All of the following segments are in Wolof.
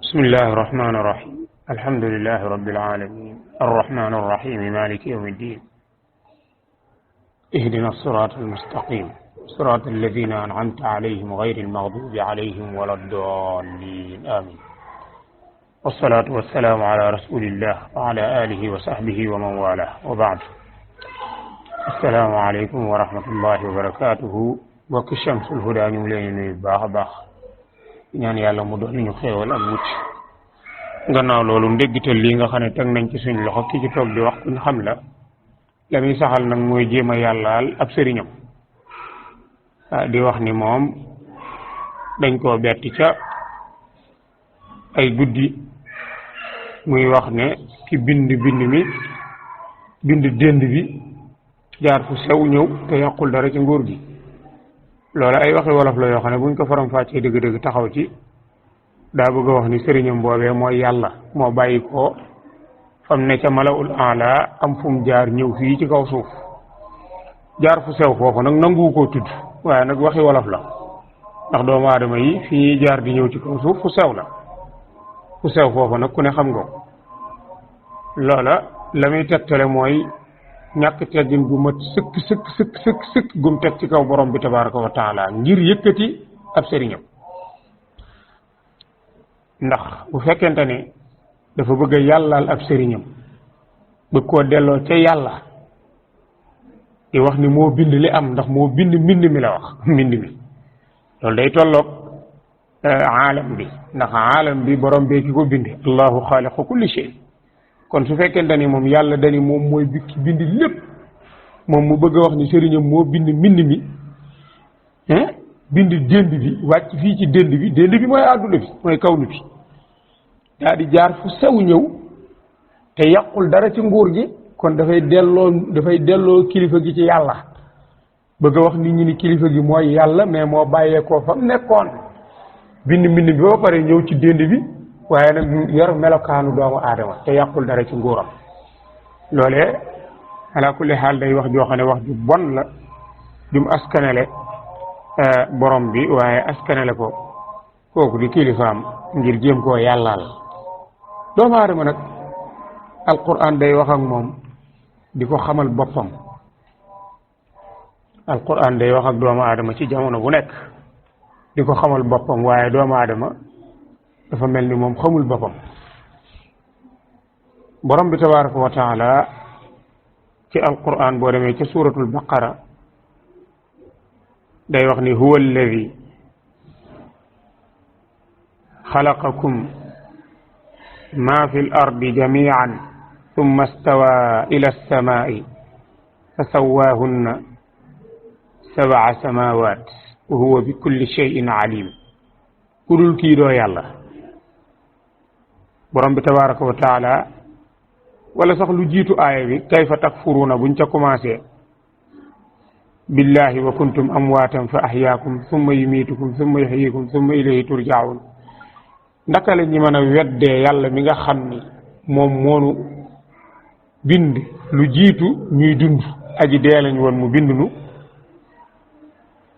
بسم الله الرحمن الرحيم الحمد لله رب العالمين الرحمن الرحيم مالك يوم الدين اهدنا الصراط المستقيم صراط الذين أنعمت عليهم غير المغضوب عليهم ولا الضالين آمين والصلاة والسلام على رسول الله وعلى آله وصحبه ومن والاه وبعد السلام عليكم ورحمة الله وبركاته bokki Shamsul Huda ñu ngi leen nuyu baax a baax ñaan yàlla mu doon ñu xéewal ak mucc gannaaw loolu ndéggital lii nga xam ne teg nañ ci suñ loxo ki ci toog di wax kuñ xam la la muy saxal nag mooy jéem a yàllaal ab sëriñam di wax ni moom dañ koo betti ca ay guddi muy wax ne ki bind dënd bi jaar fu sew ñëw te yàqul dara ci nguur gi loolu ay waxi wolof la yoo xam ne buñ ko faram fàccee dëgg-dëgg taxaw ci daa bëgg a wax ni sëriñam boobee mooy yàlla moo bàyyi ko fam ne ca malaul ala am fu mu jaar ñëw fii ci kaw suuf jaar fu sew foofu nag nangu koo tudd waaye nag waxi wolof la ndax doomu aadama yi fi ñuy jaar di ñëw ci kaw suuf fu sew la fu sew foofu nag ku ne xam nga loola la muy tegtale mooy ñàkk teggin gu mat sëkk gum teg ci kaw borom bi tabaraka wa taala ngir yëkkati ab sëriñam ndax bu fekkente ne dafa bëgg a yàllaal ab sëriñam bëgg koo delloo ca yàlla di wax ni moo bind li am ndax moo bind mbind mi la wax mbind mi loolu day tolloog aalam bi ndax aalam bi borom bee ki ko bind allahu xaaliqu kulli shay kon su fekkente ni moom yàlla dani moom mooy bikki bind lépp moom mu bëgg a wax ni sëriñam moo bind mbind mi bind dénd bi wàcc fii ci dénd bi mooy àdduna bi mooy kawnu bi daa di jaar fu sew ñëw te yàqul dara ci nguur gi kon dafay delloo kilifa gi ci yàlla bëgg a wax nit ñi ni kilifa gi mooy yàlla mais moo bàyyeekoo fa mu nekkoon bind mbind bi ba pare ñëw ci dénd bi waaye nag yor melokaanu doomu aadama te yàqul dara ci nguuram loolee ala kulli xaal day wax joo xam ne wax ju bon la jum askanele borom bi waaye askanele ko kooku di kilifaam ngir jéem koo yàllaal doomu aadama nag alquran day wax ak moom di ko xamal boppam alquran day wax ak doomu aadama ci jamono bu nekk di ko xamal boppam waaye doomu aadama dafa mel ni moom xamul boppam borom bi tabaraka wa taala ci alquran boo demee ci suratul baqara day wax ni huwa alladi xalaqakum ma fi l ardi jamian thumma stawa ila alsamai fa sawahunna sabaa samawat wa huwa bi kulli cheyin alim ku dul kii doo yàlla borom bi tabaraka wa taala wala sax lu jiitu aaya bi kayfa takfuruuna buñ ca commencé billahi wa kuntum amwaatan fa ahyaakum summa yumiitukum summa yuhyikum summa ilayhi turjaun ndaka la ñi mën a weddee yàlla mi nga xam ni moom moonu bind lu jiitu ñuy dund aji dee lañ woon mu bind nu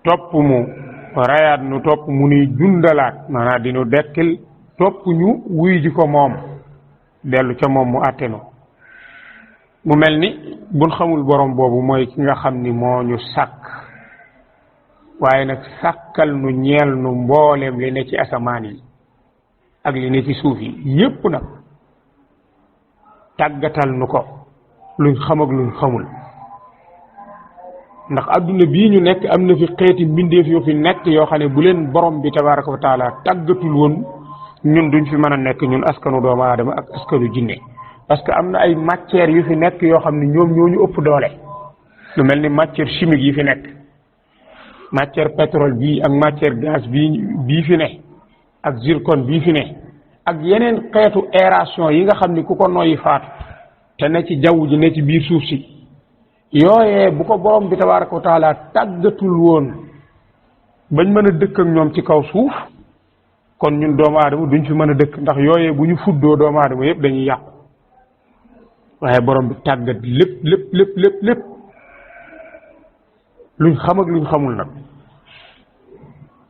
topp mu rayaat nu topp mu nuy dundalaat maanaam dinu dekkil topp ñu wuy ji ko moom dellu ca moom mu àtte nu mu mel ni buñ xamul borom boobu mooy ki nga xam ni moo ñu sàkk waaye nag sàkkal nu ñeel nu mbooleem li ne ci asamaan yi ak li ne ci suuf yi yépp nag tàggatal nu ko luñ xam ak luñ xamul ndax adduna bii ñu nekk am na fi xeeti mbindeef yu fi nekk yoo xam ne bu leen borom bi tabaraka wa taala tàggatul woon ñun duñ fi mën a nekk ñun askanu doomu aadama ak askanu jinne parce que am na ay matières yu fi nekk yoo xam ne ñoom ñoo ñu ëpp doole lu mel ni matière chimique yi fi nekk matière pétrole bii ak matière gaz bii fi ne ak zircon bii fi ne ak yeneen xeetu aération yi nga xam ni ku ko noyyi faatu te ne ci jaww ji ne ci biir suuf si yooyee bu ko borom bi tabaraka wa taala tàggatul woon bañ mën a dëkk ak ñoom ci kaw suuf kon ñun doomu aadama duñ fi mën a dëkk ndax yooyee bu ñu fuddoo doomu aadama yëpp dañuy yàqu waaye borom bi tàggat lépp luñ xam ak luñ xamul nag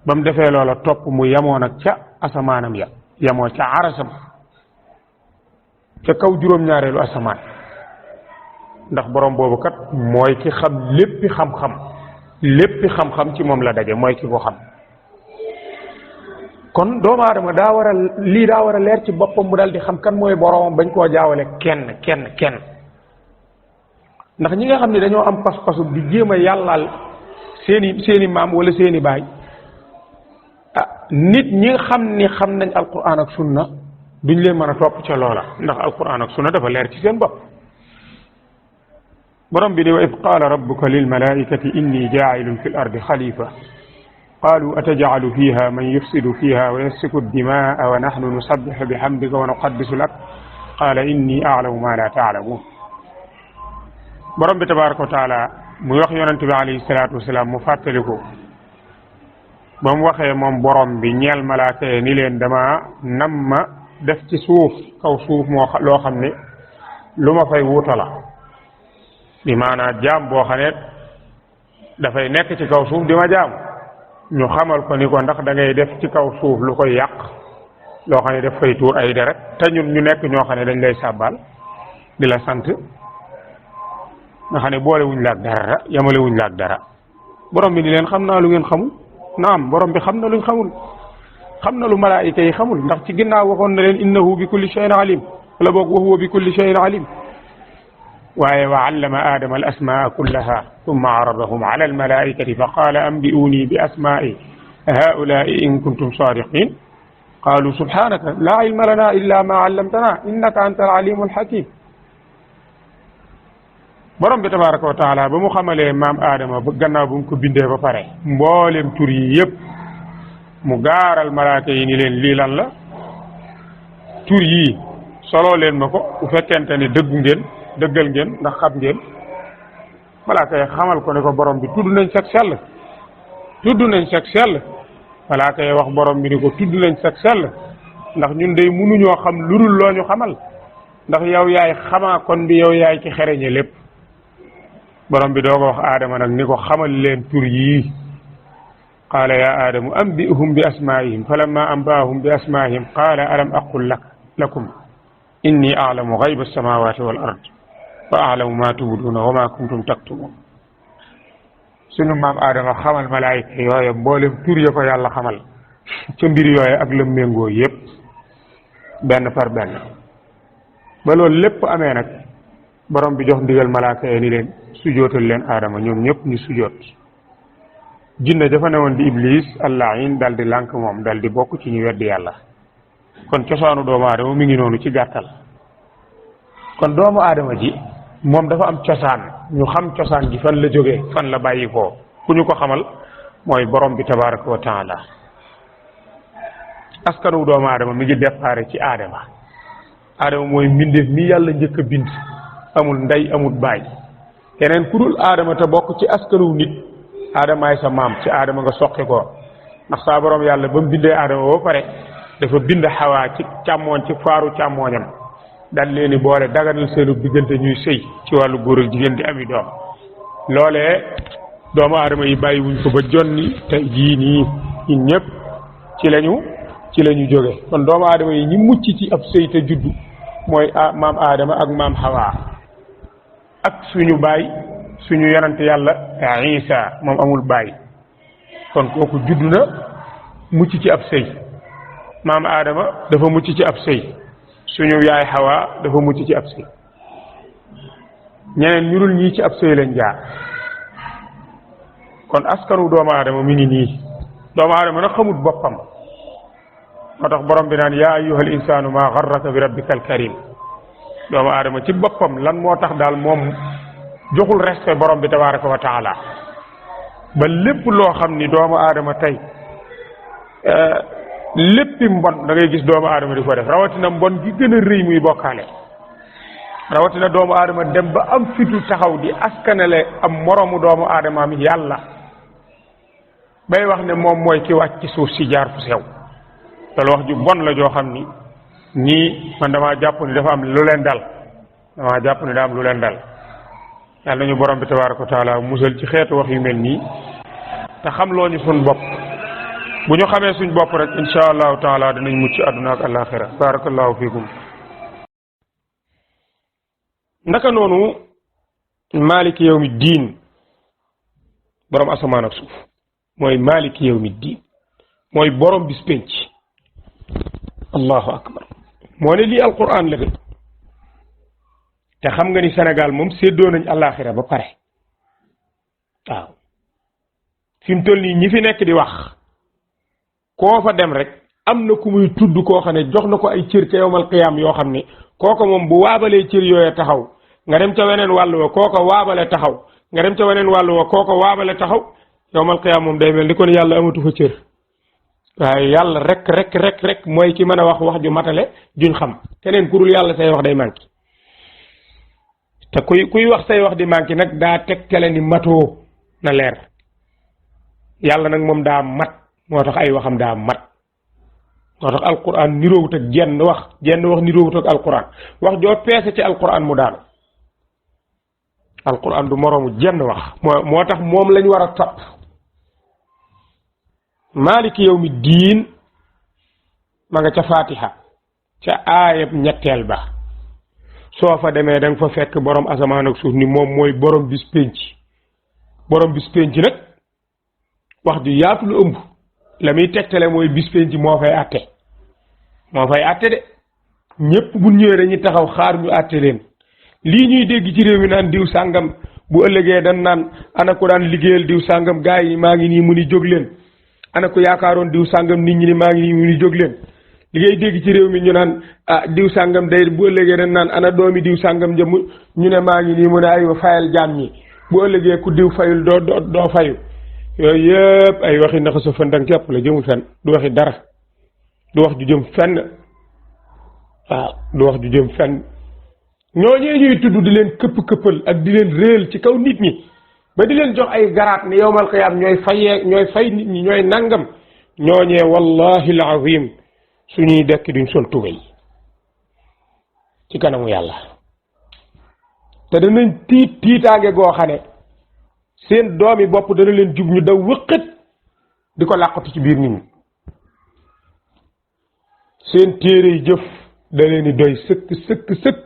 ba mu defee loola topp mu yemoon ak ca asamaanam ya yamoo ca arasam ca kaw juróom-ñaareelu asamaan ndax borom boobu kat mooy ki xam léppi xam-xam ci moom la daje mooy ki ko xam. kon doomu aadama daa war a leer ci boppam mu dal di xam kan mooy boromam bañ koo jaawale kenn ndax ñi nga xam ne dañoo am pas-pasu di jéem a yàllaal seeni maam wala seeni baay nit ñi nga xam ni xam nañ alquran ak sunna duñ leen mën a topp ca loola ndax alquran ak sunna dafa leer ci seen bopp. borom bi ni wa id qaala rabbuka lil malaikati inni jaa'ilun fi l ardi xalifa qaalu atajacalu fiha man yufsidu fiha wa yasfiku dimaa wa nahnu nusabbihu bihamdika wa nuqaddisu lak qaala inni a'lamu ma la ta'lamun. borom bi tabaraka wa taala muy wax yonente bi alayhi salaatu wasalaam mu fàttali ko ba mu waxee moom borom bi ñeel malaaka yi ni leen dama nam ma def ci suuf kaw suuf loo xam ne lu ma fay wuuta la bi maanaam jaam boo xam ne dafay nekk ci kaw suuf di ma jaam ñu xamal ko ni ko ndax da ngay def ci kaw suuf lu koy yàq loo xam ne daf fay tuur ay deret te ñun ñu nekk ñoo xam ne dañ lay sàbbal di la sant nga xam ne boole wuñ la ak dara yamale wuñ la ak dara borom bi ni leen xam naa lu ngeen xamul naam borom bi xam na luñ xamul xam na lu malaayika yi xamul ndax ci ginnaaw waxoon na leen innahu bi kulli shay'in alim wala boog wa huwa bi kulli shay'in alim waaye wa allama aadama al asmaa kullaha thumma aradahum ala al malaikati fa qaala anbi'uni bi asma'i haula'i in kuntum sadiqin qaalu subhanaka la ilma lana illa ma allamtana innaka anta al alimu al hakim. borom bi tabaraka wa taala ba mu xamalee maam aadama ba gannaaw bu mu ko bindee ba pare mboolem tur yi yëpp mu gaaral malaaka yi ni leen lii lan la tur yii soloo leen ma ko bu fekkente ni dëggal ngeen ndax xam ngeen malaaka yi xamal ko ne ko borom bi tudd nañ sag sell malaaka yi wax borom bi ni ko tudd nañ sag sell ndax ñun day mënuñoo xam lu dul loo ñu xamal ndax yow yaay xamaa kon bi yow yaay ci xereñe lépp. borom bi doo ko wax aadama nag ni ko xamal leen tur yii qaala ya aadamu anbi'hum bi asmaa'ihim falamma anba'ahum bi asmaa'ihim qaala alam aqul lakum inni a'lamu ghayba as-samawati wal ard wa a'lamu ma tubduna wa ma kuntum taktumun. sunu maam aadama xamal malaayika yooye mboolem tur ya ko yàlla xamal ca mbir yooye ak la méngoo yépp benn par benn ba loolu lépp amee nag borom bi jox ndigal malaaka yi ni leen sujootal leen aadama ñoom ñëpp ñu sujoot. jinne dafa newoon di iblis allahin dal di lànk moom dal di bokk ci ñu weddi yàlla. kon cosaanu doomu aadama mi ngi noonu ci gàttal. kon doomu aadama ji moom dafa am cosaan ñu xam cosaan gi fan la jógee fan la bàyyi koo ku ñu ko xamal mooy borom bi tabaraka wa taala. askanu doomu aadama mi ngi déparé ci aadama mooy mbindeef mi yàlla njëkk a bind amul ndey amul baay keneen ku dul aadama te bokk ci askanu nit aadamaay sa maam ci aadama nga soqi ko ndax saa borom yàlla ba mu bindee aadama ba pare dafa bind xawaa ci càmmooñ ci faaru càmmooñam dal leen ni boole daganal seenu diggante ñuy sëy ci wàllu góor ak jigéen di ami doom loolee doomu aadama yi bàyyi wuñ ko ba jonni te jii nii ñun ñëpp ci lañu jóge kon doomu aadama yi ñi mucc ci ab sëy te juddu mooy maam aadama ak maam xawaa ak suñu baay suñu yonante yàlla Isa moom amul baay kon kooku juddu na mucc ci ab sëy maam aadama dafa mucc ci ab sëy suñu yaay xawaa dafa mucc ci ab sëy ñeneen ñu dul ñii ci ab sëy lañ jaar kon askanu doomu aadama mi ngi nii doomu aadama nag xamut boppam moo tax borom bi naan yaa ayyuhal insaanu maa garraka bi rabbikal karim doomu aadama ci boppam lan moo tax daal moom joxul respect borom bi tabaraka wa taala ba lépp loo xam ni doomu aadama tey léppi mbon da ngay gis doomu aadama di ko def rawatina mbon gi gën a rëy muy bokkaale rawatina doomu aadama dem ba am fitu taxaw di askanale am moroomu doomu aadamaam yàlla bay wax ne moom mooy ki wàcc ci suuf si jaar fu sew te wax ju bon la joo xam ni ñii man damaa jàpp ni dafa am lu leen dal damaa jàpp ni daa am lu leen dal yàlla nañu borom bi tabaaraka wa taala musal ci xeetu wax yu mel nii te xam loo ñu sun bopp bu ñu xamee suñ bopp rek insha allahu taala dinañ mucc àdduna ak alaxira barakallahu fikum ndaka noonu maliki yawmi diin borom asamaan ak suuf mooy maliki yawmi diin mooy borom bis penc allahu akbar moo ne lii alquran la de te xam nga ni Sénégal moom séddoo nañ alaxira ba pare waaw fi mu toll nii ñi fi nekk di wax koo fa dem rek am na ku muy tudd koo xam ne jox na ko ay cër ca yowmal qiyaam yoo xam ne kooko moom bu waabalee cër yooya taxaw nga dem ca weneen wàllu wa kooko waabale taxaw nga dem ca weneen wàllu wa kooko waabale taxaw yowmal qiyaam moom day mel ni kon yàlla amatu fa cër waaye yàlla rek mooy ki mën a wax ju matale juñ xam keneen ku dul yàlla say wax day manqué te kuy wax say wax di manqué nag daa tegtale ni matoo na leer yàlla nag moom daa mat moo tax ay waxam daa mat moo tax alquran niroowut ak jenn wax niroowut ak alquran wax joo peese ci alquran mu daanu alquran du moroomu jenn wax moo tax moom lañ war a topp maliki yawmi diin ma nga ca fatiha ca aayab ñetteel ba soo fa demee da nga fa fekk borom asamaan ak suuf ni moom mooy borom bis penc nag wax ju yaatu lu ëmb la muy tegtale mooy bis penc moo fay àtte de ñépp bu ñëwee dañuy taxaw xaar ñu àtte leen lii ñuy dégg ci réew mi naan diw sàngam bu ëllëgee dañ naan ana ko daan liggéeyal diw sàngam gaa yi maa ngi nii mu ni jóg leen ana ko yaakaaroon diw sàngam nit ñi ni maa ngi nii mu ni jóg leen li ngay dégg ci réew mi ñu naan diw sàngam day bu ëllëgee dañ naan ana doomi diw sàngam jëm ñu ne maa ngi nii mu ne aywa fayal jaam ñi bu ëllëgee ku diw fayul doo fayu yooyu yëpp ay waxi naxa sa fëndang képp la jëmul fenn du waxi dara du wax ju jëm fenn waaw du wax ju jëm fenn ñooñee ñuy tudd di leen këppal ak di leen réel ci kaw nit ñi ba di leen jox ay garaat ni yowmal qiyaam ñooy fay nit ñi ñooy nangam ñooñee wallahi alazim suñuy dekk duñ sol tubéy ci kanamu yàlla te danañ tiitaange goo xam ne seen doomi bopp dana leen jub ñu daw wëqët di ko làqatu ci biir nit ñi seen téere yi jëf da leen di doy sëkk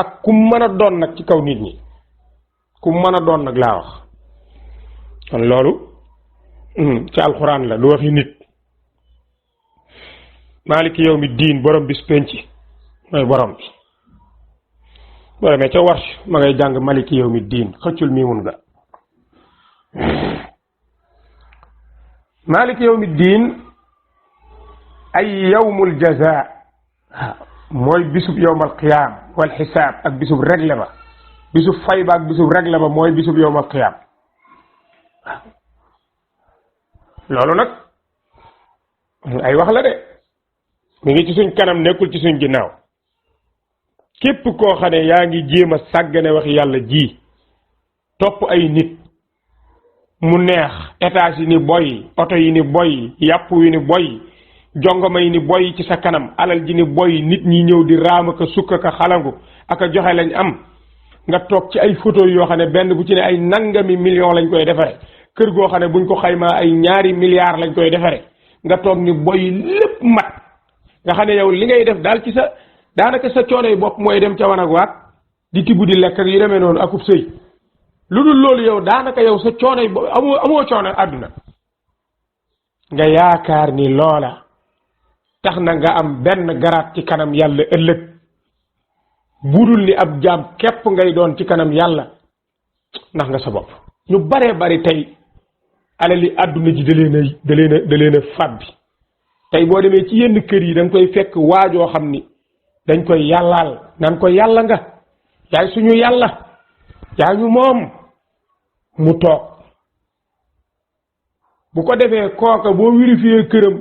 ak ku mën a doon nag ci kaw nit ñi ku mën a doon nag laa wax kon loolu ci alxuraan la lu waxi nit maliki yawmi diin borom bis penc mooy borom bi boo demee ca warsh ma ngay jàng maliki yawmi diin xëccul mii mun nga maliki yawmi diin ay yawmul jazaa mooy bisub yawmal qiyaam wal xisaab ak bisub regle ba bisub fay ba ak bisub regle ba mooy bisub yawmal qiyaam loolu nag ay wax la de mi ngi ci suñ kanam nekkul ci suñ ginnaaw képp koo xam ne yaa ngi jéem a sàggane wax yàlla ji topp ay nit mu neex étage yi ni boy oto yi ni boy yàpp yi ni boy jongoma yi ni boy ci sa kanam alal ji ni boy nit ñi ñëw di raam ak a sukk ak a xalangu ak a joxe lañ am nga toog ci ay photo yoo xam ne benn bu ci ne ay nangami million lañ koy defare kër goo xam ne buñ ko xaymaa ay ñaari milliards lañ koy defare nga toog ni boy lépp mat nga xam ne yow li ngay def daal ci sa daanaka sa coono yi bopp mooy dem ca wanag waat di tibb di lekk ak yu demee noonu akub sëy lu dul loolu yow daanaka yow sa coono yi bopp amoo coono àdduna nga yaakaar ni loola tax na nga am benn garaat ci kanam yàlla ëllëg budul ni ab jaam képp ngay doon ci kanam yàlla ndax nga sa bopp ñu baree bari tey alali àdduna ji da leen a fàbbi tey boo demee ci yenn kër yi da nga koy fekk waajoo xam ni dañ koy yàllaal nan ko yàlla nga yaay suñu yàlla yaa ñu moom mu toog bu ko defee kooka boo vérifié këram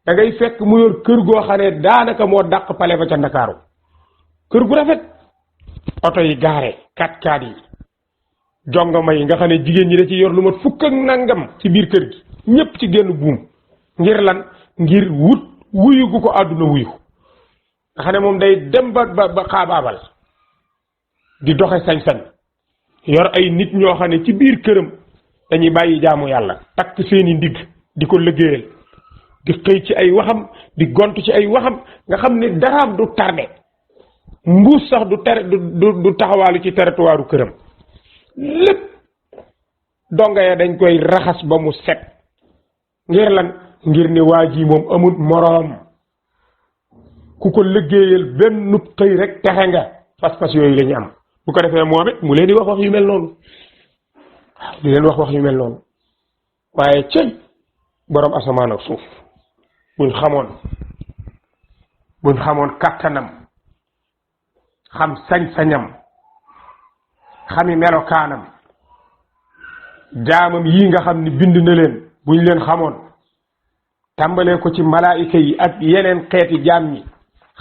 da ngay fekk mu yor kër goo xam ne daanaka moo dàq pale ba ca Ndakaaru kër gu rafet oto yi gaare 4x4 yi jongama yi nga xam ne jigéen ñi da ci yor lu mat fukk ak nangam ci biir kër gi ñépp ci génn buum ngir lan ngir wut wuyu gu ko àdduna wuyu nga xam ne moom day dem ba xaabaabal di doxe sañ-sañ yor ay nit ñoo xam ne ci biir këram dañuy bàyyi jaamu yàlla takk seeni ndigg di ko liggéeyal di xëy ci ay waxam di gontu ci ay waxam nga xam ne daraam du tardé mbuus sax du taxawaalu ci territoire këram lépp donga ya dañ koy raxas ba mu set ngir lan ngir ne waa ji moom amul moroom ku ko liggéeyal benn nub xëy rek texe nga pas-pas yooyu la ñu am bu ko defee moom it mu leen di wax yu mel noonu waaw di leen wax yu mel noonu waaye cëy borom asamaan ak suuf buñ xamoon kattanam xam sañ-sañam xami melokaanam jaamam yi nga xam ni bind na leen buñ leen xamoon tàmbalee ko ci malaayika yi ak yeneen xeeti jaam ñi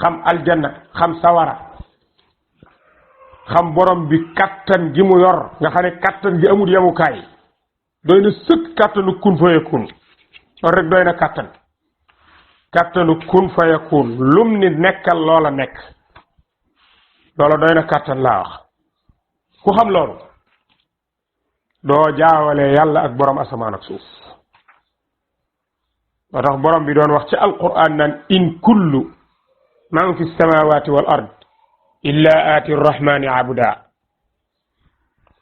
xam aljanna xam sawara xam borom bi kattan gi mu yor nga xam ne kattan gi amul yemukaay doy na sëkk kattanu kun fa yakun loolu rek doy na kattanu kun fa yakun lum ni nekkal loola nekk loola doy na kattan laa wax ku xam loolu doo jaawale yàlla ak borom asamaan ak suuf moo tax borom bi doon wax ci alquran naan in kullu man fi samawati wal ard illa aati rrahmani abda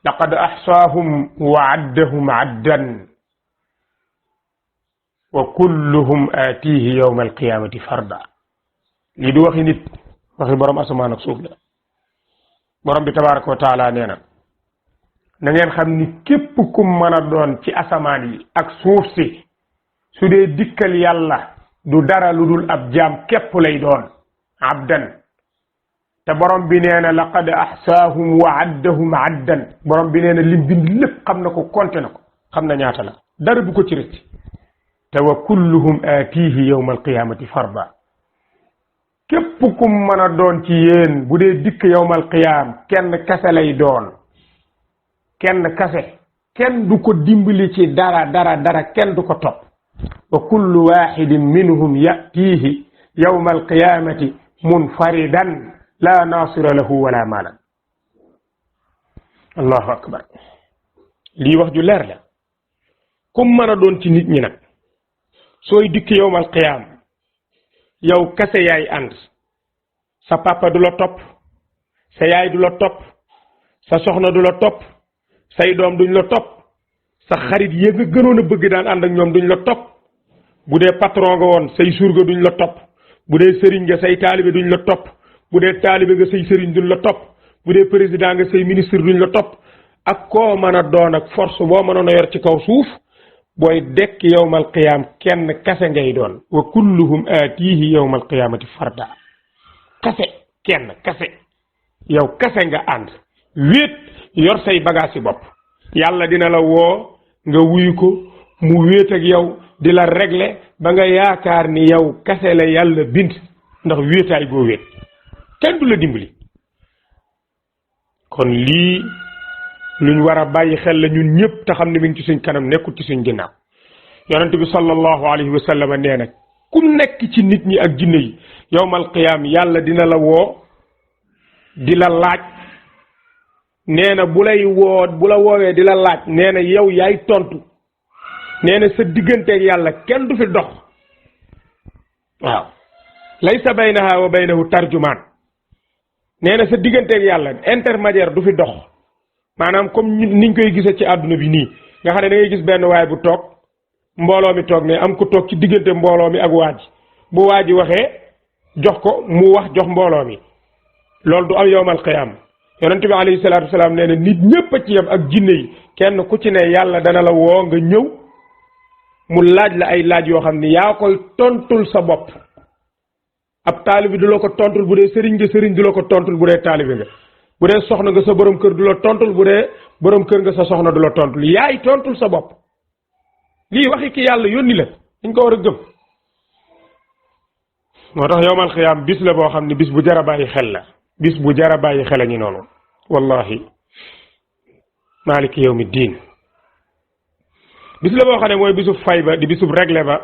laqad ahsaahum wa addahum addan wa kulluhum aatihi yawma alqiyamati farda lii du waxi nit waxi borom asamaan ak suuf la borom bi tabaraka wa taala nee na ngeen xam ni képp ku mën a doon ci asamaan yi ak suuf si su dee dikkal yàlla du dara lu dul ab jaam képp lay doon abdan te borom bi nee na laqad ahsaahum wa addahum addan borom bi nee na lim bind lépp xam na ko compté na ko xam na ñaata la dara bu ko ci rëcc te wa kulluhum aatihi yawma alqiyamati farda képp ku mën a doon ci yéen bu dee dikk yawma alqiyam kenn kase lay doon kenn kase kenn du ko dimbali ci dara kenn du ko topp wa kullu waxidin minhum yatihi yawma alqiyamati munfaridan la nasira lahu wala malan allahu akbar lii wax ju leer la comme mën a doon ci nit ñi nag sooy dikk yawma alqiyam yow kase yaay ànd sa papa du la topp sa yaay du la topp sa soxna du la topp say doom duñ la topp sa xarit yi nga gënoon a bëgg daan ànd ak ñoom duñ la topp bu dee patron nga woon say surga duñ la topp bu dee sëriñ nga say taalibe duñ la topp bu dee taalibe nga say sëriñ duñ la topp bu dee président nga say ministre duñ la topp ak koo mën a doon ak force boo mënoon a yor ci kaw suuf booy dekk yawmal qiyaam kenn kase ngay doon wa kulluhum aatihi yawmal qiyaamati farda kase kenn kase yow kase nga ànd wéet yor say bagage yi bopp yàlla dina la woo nga wuyu ko mu wéet ak yow di la régler ba nga yaakaar ni yow kase la yàlla bind ndax wéetaay goo wéet kenn du la dimbali kon lii luñ war a bàyyi xel la ñun ñëpp te xam ne mi ngi ci suñ kanam nekkul ci suñ ginnaaw yonent bi sallallahu alayhi wa sallam nee na ku nekk ci nit ñi ak jinne yi yawmal qiyaam yàlla dina la woo di la laaj nee na bu la woowee di la laaj nee na yow yaay tontu nee na sa digganteeg yàlla kenn du fi dox waaw laysa baynaha wa baynahu tarjumaan nee na sa digganteeg yàlla intermédiaire du fi dox maanaam comme niñ koy gisee ci àdduna bi nii nga xam ne da ngay gis benn waay bu toog mbooloo mi toog ne am ku toog ci diggante mbooloo mi ak waa ji bu waa ji waxee jox ko mu wax jox mbooloo mi loolu du am yawmal qiyaam yonent bi alayhi salaatu wasalaam nee na nit ñëpp a ci yem ak jinne yi kenn ku ci ne yàlla dana la woo nga ñëw mu laaj la ay laaj yoo xam ne yaa koy tontul sa bopp ab taalibi du la ko tontul bu dee sëriñ nga sëriñ du la ko tontul bu dee taalibi nga bu dee soxna nga sa borom kër du la tontul bu dee borom kër nga sa soxna du la tontul yaay tontul sa bopp lii waxi ki yàlla yónni la dañ ko war a gëm moo tax yawmal xiyaam bis la boo xam ne bis bu jar a bàyyi xel la bis bu jar a bàyyi xel a ñu noonu wallahi maaliki yawmi diin bis la boo xam ne mooy bisub fay ba di bisub réglé ba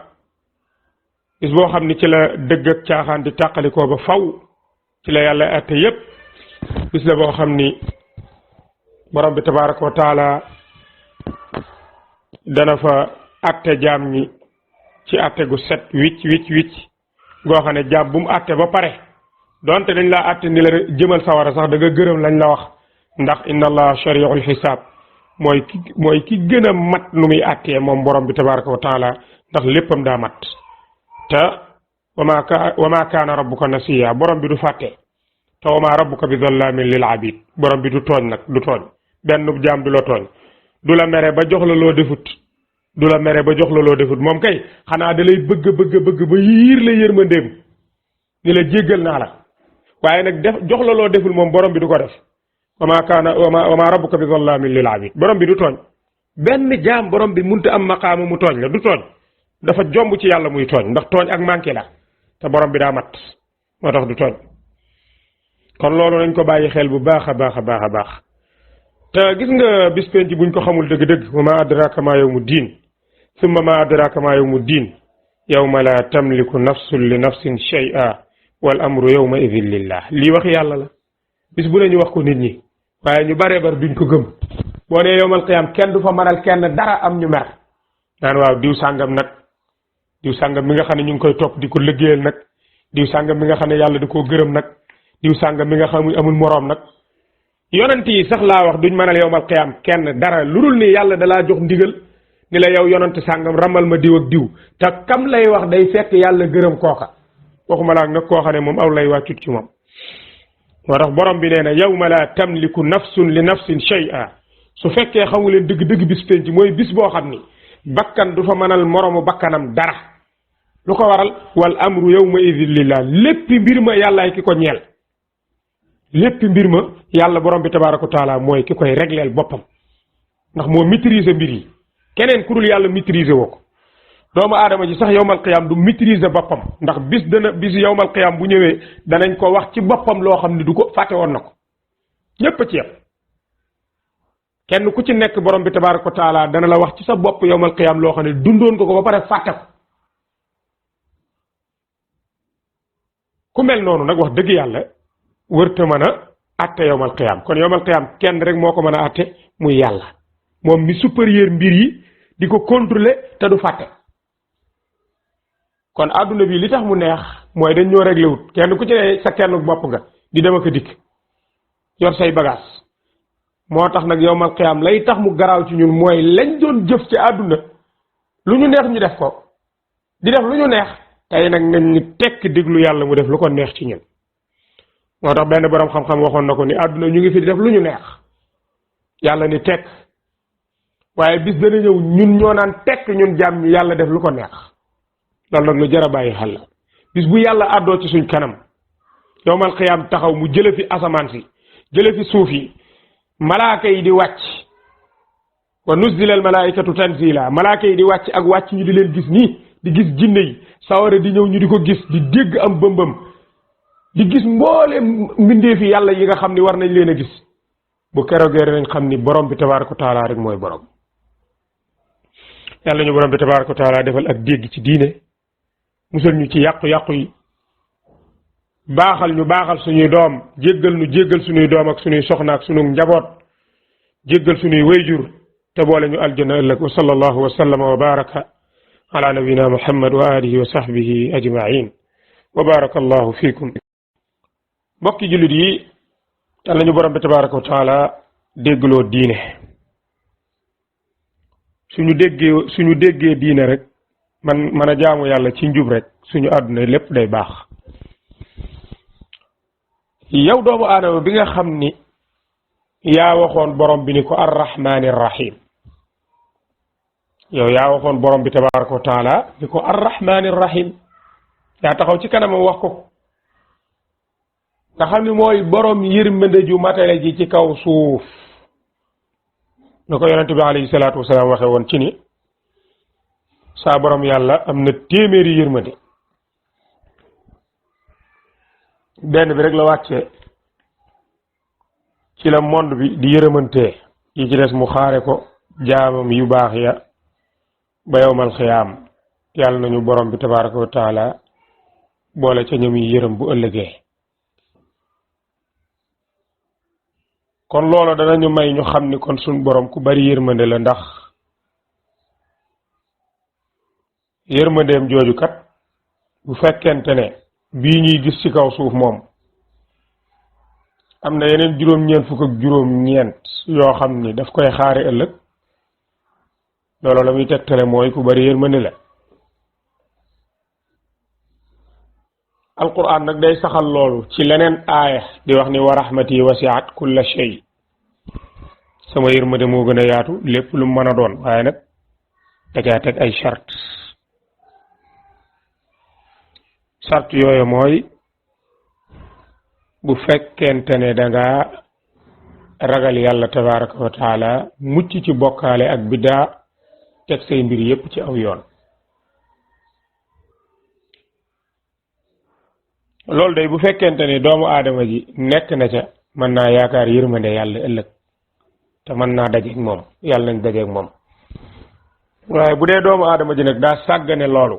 bis boo xam ne ci la dëgg ak caaxaan di tàqalikoo ba faw ci la yàlla atte yépp bis la boo xam ni borom bi tabaraka wa taala dana fa atte jaam ñi ci àtte gu set wicc wicc wicc goo xam ne jaam bu mu àtte ba pare donte dañ laa àtte ni la jëmal sawara sax da nga gërëm lañ la wax ndax inna allah shari'ul xisaab mooy ki gën a mat nu muy àttee moom borom bi tabaraka wa taala ndax léppam daa mat te wa ma kaana rabbuka nasiya borom bi du fàtte te wa ma rabbuka bi zallamin lil abid borom bi du tooñ nag du tooñ benn jaam du la tooñ du la mere ba jox la loo defut du la mere ba jox la loo defut moom kay xanaa da lay bëgg ba yiir la yërmandeem ni la jéggal naa la waaye nag jox la loo deful moom borom bi du ko def wa ma rabbuka bi zallamin lil abid borom bi du tooñ benn jaam borom bi munta am maqaamu mu tooñ la du tooñ dafa jomb ci yàlla muy tooñ ndax tooñ ak manqué la te borom bi daa mat moo tax du tooñ kon loolu nañ ko bàyyi xel bu baax a baax a baax a baax te gis nga bis penc buñ ko xamul dëgg-dëgg wa ma adraka ma yawmu diin summa ma adraka ma yawmu diin yawma la tamliku nafsun li nafsin shay'a wal amru yawma idhin lillah lii wax yàlla la bis bu ne ñu wax ko nit ñi waaye ñu baree bar duñ ko gëm boo nee yawmal qiyaam kenn du fa mënal kenn dara am ñu mer naan waaw diw sàngam nag diw sàngam mi nga xam ne ñu ngi koy topp di ko liggéeyal nag diw sàngam mi nga xam ne yàlla di koo gërëm nag diw sàngam mi nga xam ne amul moroom nag yonent yi sax laa wax duñ mënal yawmal qiyaam kenn dara lu dul ni yàlla dalaa jox ndigal ni la yow yonent sàngam ramal ma diw ak diw te kam lay wax day fekk yàlla gërëm kooka waxuma laa nag koo xam ne moom aw lay wàccut ci moom moo tax borom bi nee na yawma la tamliku nafsun li nafsin shay'a su fekkee xamu leen dëgg-dëgg bis penc mooy bis boo xam ni bakkan du fa mënal moroomu bakkanam dara lu ko waral wal amru yawma idhin lillah léppi mbir ma yàllaay ki ko ñeel lépp mbir ma yàlla borom bi tabaaraka wa taala mooy ki koy régleel boppam ndax moo maîtriser mbir yi keneen ku dul yàlla maîtriser woo ko doomu aadama ji sax yowmal qiyaam du maîtriser boppam ndax bis yowmal qiyaam bu ñëwee danañ ko wax ci boppam loo xam ne du ko fàtte woon na ko ñépp a ci yem kenn ku ci nekk borom bi tabaaraka wa taala dana la wax ci sa bopp yowmal qiyaam loo xam ne dundoon ko ba pare fàtte ko ku mel noonu nag wax dëgg yàlla wërta mën a atte yowmal qiyaam kon yowmal qiyaam kenn rek moo ko mën a atte muy yàlla moom mi supérieur mbir yi di ko contrôler te du fàtte kon àdduna bi li tax mu neex mooy dañ ñoo réglé wut kenn ku ci ne sa kenn bopp nga di dem ak dikk yor say bagage moo tax nag yowmal qiyaam lay tax mu garaaw ci ñun mooy lañ doon jëf ci àdduna lu ñu neex ñu def ko di def lu ñu neex tey nag nga ñu tekk déglu yàlla mu def lu ko neex ci ñun moo tax benn borom xam-xam waxoon na ko ni àdduna ñu ngi fi di def lu ñu neex yàlla ni tekk waaye bis dana ñëw ñun ñoo naan tekk ñun jàmm ñu yàlla def lu ko neex loolu nag lu jar a bàyyi xel la bis bu yàlla àddoo ci suñ kanam yowmal xiyaam taxaw mu jële fi asamaan si jële fi suuf yi malaaka yi di wàcc wa nuzzila al malaikatu tanzila malaaka yi di wàcc ak wàcc ñu di leen gis nii di gis jinne yi sawara di ñëw ñu di ko gis di dégg am bëmbam di gis mboole mbindeefi yàlla yi nga xam ni war nañ leen a gis bu keroogee nañ xam ni borom bi tabaaraka wa taala rek mooy borom yàlla ñu borom bi tabaaraka wa taala defal ak dégg ci diine musal ñu ci yàqu-yàqu yi baaxal ñu baaxal suñuy doom jéggal suñuy doom ak suñuy soxna ak suñu njaboot jéggal suñuy wayjur te boole ñu aljana ëllëg wa sallallahu wa sallama wa baraka ala nabina muhammad wa alihi wa sahbihi ajmain wa baraka allahu fiikum mbokki jullit yi yàlla ñu borom bi tabaraka wa taala déggloo diine suñu déggee diine rek man a jaamu yàlla ci njub rek suñu àdduna lépp day baax yow doomu aadama bi nga xam ni yaa waxoon borom bi ni ko arrahmaani rahim yow yaa waxoon borom bi tabaraka wa taala ni ko arrahmaani rahim yaa taxaw ci kanamam wax ko nga xam ni mooy borom yërmande ju matale ji ci kaw suuf na ko yonente bi alayhi salaatu wasalaam waxe woon ci ni saa borom yàlla am na téeméeri yërmande benn bi rek la wàcce ci la monde bi di yërëmantee yi ci des mu xaare ko jaamam yu baax ya ba yowmal xiyaam yàlla nañu borom bi tabaraka wa taala boole ca ñoom yi yërëm bu ëllëgee kon loolu danañu may ñu xam ni kon suñ borom ku bari yërmande la ndax yërmandeem jooju kat bu fekkente ne bii ñuy gis ci kaw suuf moom am na yeneen juróom-ñeent fukk ak juróom-ñeent yoo xam ni daf koy xaare ëllëg loolu la muy tegtale mooy ku bari yërmande la alquran nag day saxal loolu ci leneen aaya di wax ni wa rahmati wasi'at kulla shay sama yërmande moo gën a yaatu lépp lu mën a doon waaye nag da caa teg ay charte yooyu mooy bu fekkente ne danga ragal yàlla tabaraka wa taala mucc ci bokkaale ak biddaa teg say mbir yépp ci aw yoon loolu day bu fekkente ne doomu aadama ji nekk na ca mën naa yaakaar yërmande yàlla ëllëg te mën naa dajeek moom yàlla nañ dajeek moom waaye bu dee doomu aadama ji nag daa sàggane loolu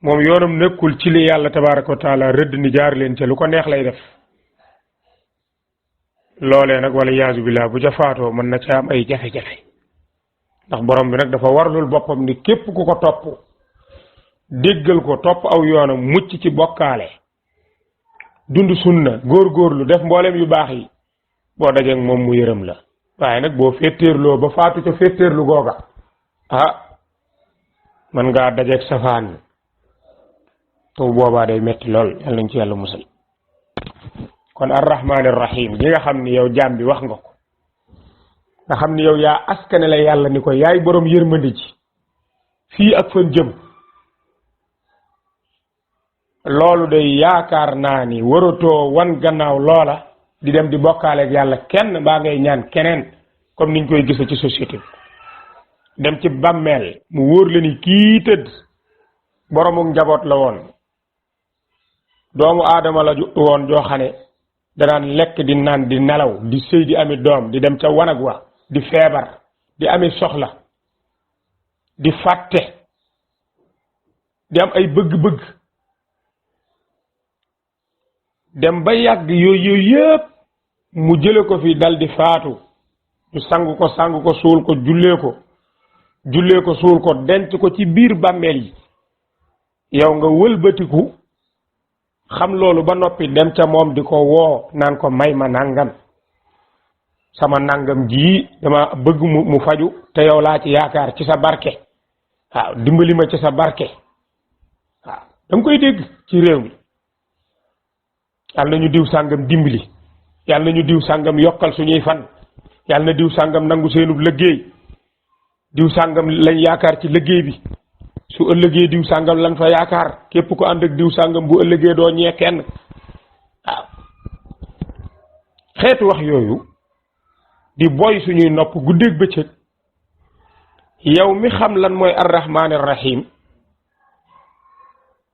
moom yoonam nekkul ci li yàlla tabaraka wa taala rëdd ni jaar leen ca lu ko neex lay def loolee nag wala yaasu billah bu ca faatoo mën na ca am ay jafe-jafe ndax borom bi nag dafa warlul boppam ni képp ku ko topp déggal ko topp aw yoonam mucc ci bokkaale dund sunna góorgóorlu def mboolem yu baax yi boo dajeek moom mu yërëm la waaye nag boo féetéerloo ba faatu ca féetéerlu googa man ngaa dajeek safaan taw boobaa day metti lool yàlla nañ ci yàlla musal kon arrahmaan arrahim gi nga xam ni yow jaam bi wax nga ko nga xam ni yow yaa askane la yàlla ni ko yaay boroom yërmande ji fii ak fan jëm loolu day yaakaar naa ni waratoo wan gannaaw loola di dem di bokkaaleeg yàlla kenn mbaa ngay ñaan keneen comme niñ koy gisa ci société bi dem ci bàmmeel mu wóor la ni kii tëdd boromuk njaboot la woon doomu aadama la woon joo xam ne danaan lekk di naan di nelaw di sëy di ami doom di dem ca wanag wa di feebar di ami soxla di fàtte di am ay bëgg-bëgg dem ba yàgg yooyu yëpp mu jële ko fi dal di faatu ñu sang ko suul ko jullee ko suul ko denc ko ci biir bàmmeel yi yow nga wëlbatiku xam loolu ba noppi dem ca moom di ko woo naan ko may ma nangam sama nangam ji dama bëgg mu faju te yow laa ci yaakaar ci sa barke waaw dimbali ma ci sa barke waaw danga koy dégg ci réew mi yàlla na ñu diw sàngam dimbali yàlla na ñu diw sàngam yokkal suñuy fan yàlla na diw sàngam nangu seenub liggéey diw sàngam lañ yaakaar ci liggéey bi su ëllëgee diw sàngam lañ fa yaakaar képp ko ànd ak diw sàngam bu ëllëgee doo ñee kenn waaw xeetu wax yooyu di boy suñuy nopp guddeeg bëccëg yow mi xam lan mooy arrahmaan arrahim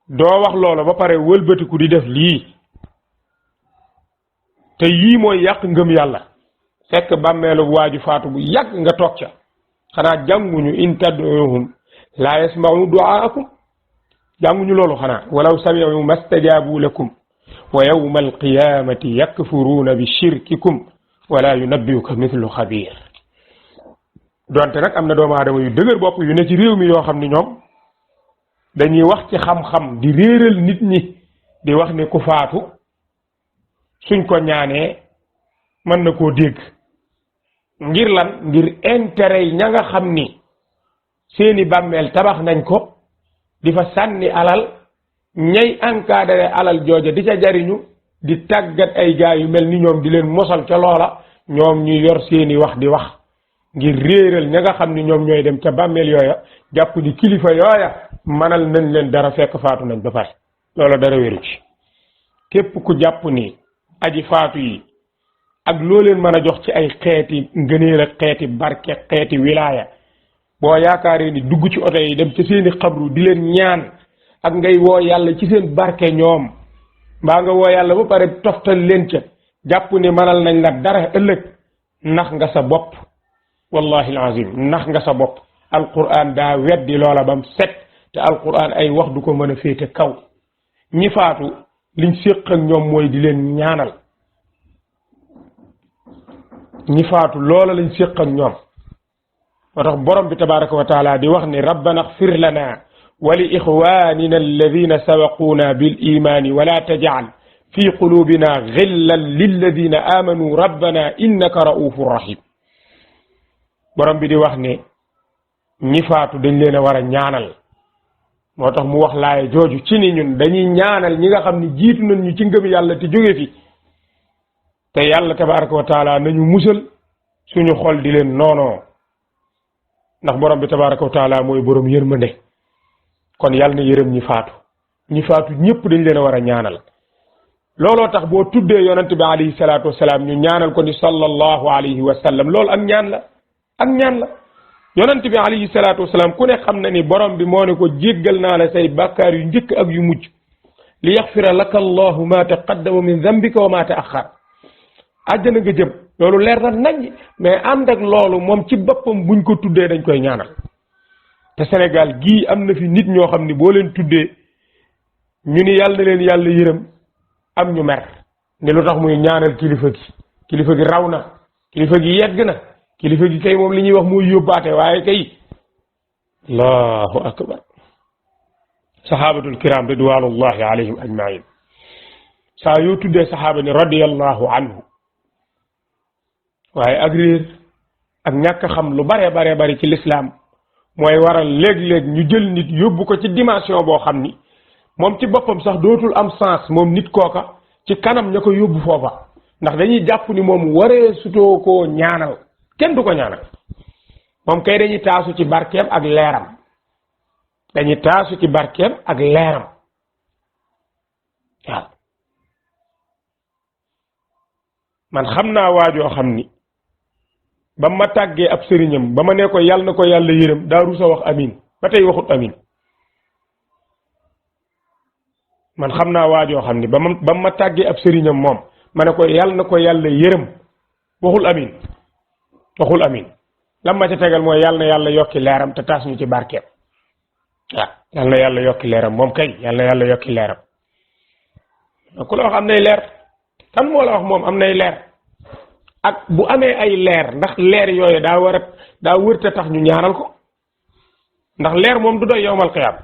doo wax loolu ba pare wëlbatiku di def lii te yii mooy yàq ngëm yàlla fekk bàmmeelu waaju faatu bu yàgg nga toog ca xanaa jànguñu in tad'uuhum laa yasma'u du'aakum jànguñu loolu xanaa walaw sami'u mastajaabu lakum wa yawma alqiyamati yakfuruuna bi shirkikum wala yunabbi'uka mithlu xabiir donte nag am na doomu aadama yu dëgër bopp yu ne ci réew mi yoo xam ni ñoom dañuy wax ci xam-xam di réeral nit ñi di wax ni ku faatu suñ ko ñaanee mën na koo dégg ngir lan ngir intérêt yi ña nga xam ni seeni bàmmeel tabax nañ ko di fa sànni alal ñay encadré alal jooja di ca jariñu di tàggat ay gaa yu mel ni ñoom di leen mosal ca loola ñoom ñu yor seeni wax di wax ngir réeral ña nga xam ni ñoom ñooy dem ca bàmmeel yooya jàpp ni kilifa yooya manal nañ leen dara fekk faatu nañ ba pare loola dara wéru ci képp ku jàpp ni aji faatu yi ak loo leen mën a jox ci ay xeeti ngëneel ak xeeti barke xeeti wilaaya boo yaakaaree ni dugg ci oto yi dem ci seeni xabru di leen ñaan ak ngay woo yàlla ci seen barke ñoom mbaa nga woo yàlla ba pare toftal leen ca jàpp ni manal nañ la dara ëllëg nax nga sa bopp wallahi alazim nax nga sa bopp alquran daa weddi loola bam set te alquran ay wax du ko mën a féete kaw ñi faatu liñ séq ak ñoom mooy di leen ñaanal ñi faatu loola lañ séq ak ñoom وتخ بروم بي تبارك وتعالى دي وخني ربنا اغفر لنا ولإخواننا الذين سبقونا بالإيمان ولا تجعل في قلوبنا غلا للذين آمنوا ربنا إنك رؤوف رحيم borom bi di wax ne ñi faatu dañ leen a war a ñaanal moo tax mu wax laaye jooju ci ni ñun dañuy ñaanal ñi nga xam ne jiitu nañ ñu ci ngëm yàlla te jóge fi te yàlla tabaraka wa taala nañu musal suñu xol di leen noonoo ndax borom bi tabaraka wa taala mooy borom yërmande kon yàlla na yërëm ñi faatu ñëpp dañ leen a war a ñaanal looloo tax boo tuddee yonent bi alayhi salaatu wasalaam ñu ñaanal ko ni sallallahu alayhi wa sallam loolu ak ñaan la yonent bi alayhi salaatu wasalaam ku ne xam na ni borom bi moo ne ko jéggal naa la say bàkkaar yu njëkk ak yu mujj li yaxfira laka allahu ma taqaddama min dambika wa ma taaxar àjjana nga jëm loolu leer na nañ mais ànd ak loolu moom ci boppam buñ ko tuddee dañ koy ñaanal te Sénégal gii am na fi nit ñoo xam ni boo leen tuddee ñu ni yàlla na leen yàlla yërëm am ñu mer ne lu tax muy ñaanal kilifa gi raw na kilifa gi yegg na kilifa gi kay moom li ñuy wax mooy yóbbaate waaye kay allahu akbar sahabatul kiram ridwanullahi alayhim ajmain saa yoo tuddee sahaaba ni radiyallahu anhu waaye ak réer ak ñàkk xam lu bare bari ci l'islam mooy waral léeg-léeg ñu jël nit yóbbu ko ci dimension boo xam ni moom ci boppam sax dootul am sens moom nit kooka ci kanam ña ko yóbbu foofa ndax dañuy jàpp ni moom waree sutoo koo ñaanal kenn du ko ñaanal moom kay dañuy taasu ci barkeem ak leeram waaw man xam naa waajoo xam ni ba ma tàggee ab sëriñam ba ma ne ko yàlla na ko yàlla yërëm daa rusa wax amin ba tey waxut amin man xam naa waajoo xam ni ba ma tàggee ab sëriñam moom ma ne ko yàlla na ko yàlla yërëm waxul amin lam ma ca tegal mooy yàlla na yàlla yokki leeram te taas ñu ci barkeem waaw yàlla na yàlla yokki leeram moom kay yàlla na yàlla yokki leeram ku la wax am nay leer kan moo la wax moom am nay leer ak bu amee ay leer ndax leer yooyu daa wërta tax ñu ñaanal ko ndax leer moom du doy yowmal qiyaam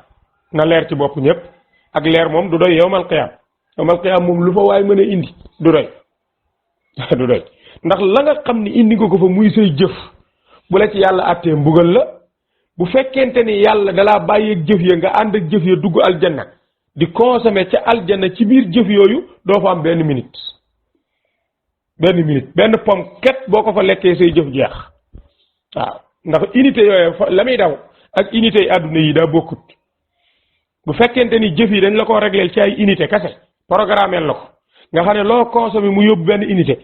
na leer ci bopp ñëpp ak leer moom du doy yowmal qiyaam moom lu fa waay mën a indi du doy ndax la nga xam ni indi nga ko fa muy say jëf bu la ci yàlla àttee mbugal la bu fekkente ni yàlla dalaa bàyyeeg jëf ya nga ànd ak jëf ya dugg aljanna di consommer ca aljanna ci biir jëf yooyu doo fa am benn minute benn pomme ket boo ko fa lekkee say jëf jeex waaw ndax unité yooyu la muy daw ak unité yi àdduna yi daa bokkut bu fekkente ni jëf yi dañ la ko régleel ci ay unité kese programmeel la ko nga xam ne loo consommer mu yóbbu benn unité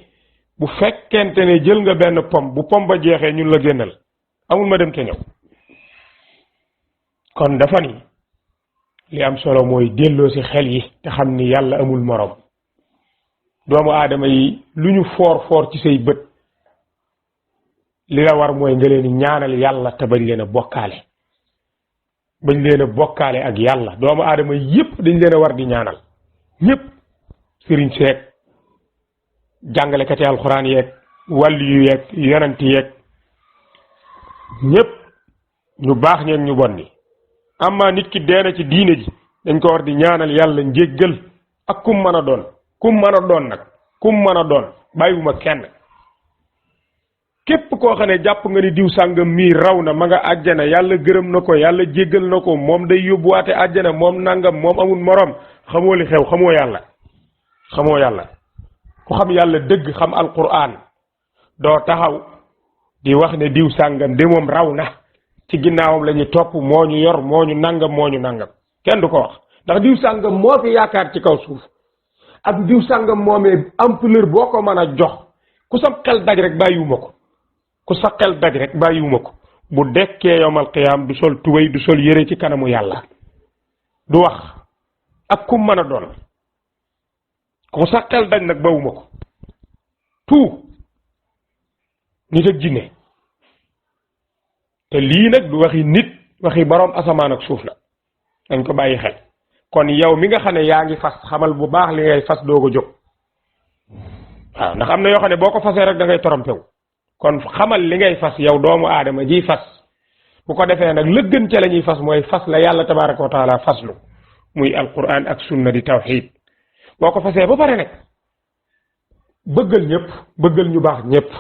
bu fekkente ne jël nga benn pomme bu pomme ba jeexee ñun la génnal amul ma dem te ñëw kon dafa ni li am solo mooy delloo ci xel yi te xam ni yàlla amul morom doomu aadama yi lu ñu foor ci say bët li la war mooy nga leen ñaanal yàlla te bañ leen a bokkaale ak yàlla doomu aadama yépp dañ leen a war di ñaanal ñépp sëriñ seeg jàngalekati alxuraan yeeg wàllu yu yeeg yonent yeeg ñépp ñu baax ñeeg ñu bon ni amma nit ki deena ci diine ji dañ ko war di ñaanal yàlla njéggal ak kum mën a doon bàyyiwuma kenn képp koo xam ne jàpp nga ni diw sàngam mii raw na ma nga àjjana yàlla gërëm na ko yàlla jéggal na ko moom day yóbbuwaate àjjana moom nangam moom amul morom xamoo li xew xamoo yàlla ku xam yàlla dëgg xam alquran doo taxaw di wax ne diw sàngam de moom raw na ci ginnaawam la ñuy topp moo ñu yor moo ñu nangam kenn du ko wax ndax diw sàngam moo fi yaakaar ci kaw suuf ak diw sàngam moomee ampleur boo ko mën a jox ku sa xel daj rek bàyyiwuma ko bu dekkee yowmal qiyaam du sol tubéy du sol yére ci kanamu yàlla du wax ak kum mën a doon ku sa xel daj nag bawuma ko tout nit ak jinne te lii nag du waxi nit waxi boroom asamaan ak suuf la dañ ko bàyyi xel kon yow mi nga xam ne yaa ngi fas xamal bu baax li ngay fas doog a jóg waaw ndax am na yoo xam ne boo ko fasee rek da ngay trompé wu kon xamal li ngay fas yow doomu aadama ji fas bu ko defee nag lëggën ca la ñuy fas mooy fas la yàlla tabaraka wa taala faslu muy alquran ak sunna di tawxid boo ko fasee ba pare nag bëggal ñëpp bëggal ñu baax ñëpp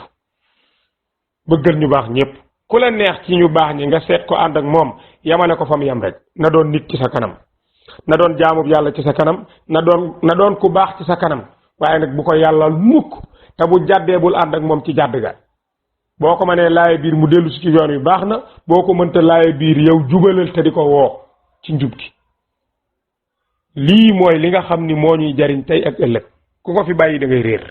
bëggal ñu baax ñëpp ku la neex ci ñu baax ñi nga seet ko ànd ak moom yamale ko fa mu yam rek na doon nit ci sa kanam na doon jaamub yàlla ci sa kanam na doon ku baax ci sa kanam waaye nag bu ko yàllal mukk te bu jàddee bul ànd ak moom ci jàdd ga boo ko mënee laaye biir mu dellu si ci yoon wi baax na boo ko mënta laaye biir yow jubalal te di ko woo ci njub gi lii mooy li nga xam ni moo ñuy jariñ tey ak ëllëg ku ko fi bàyyi da ngay réer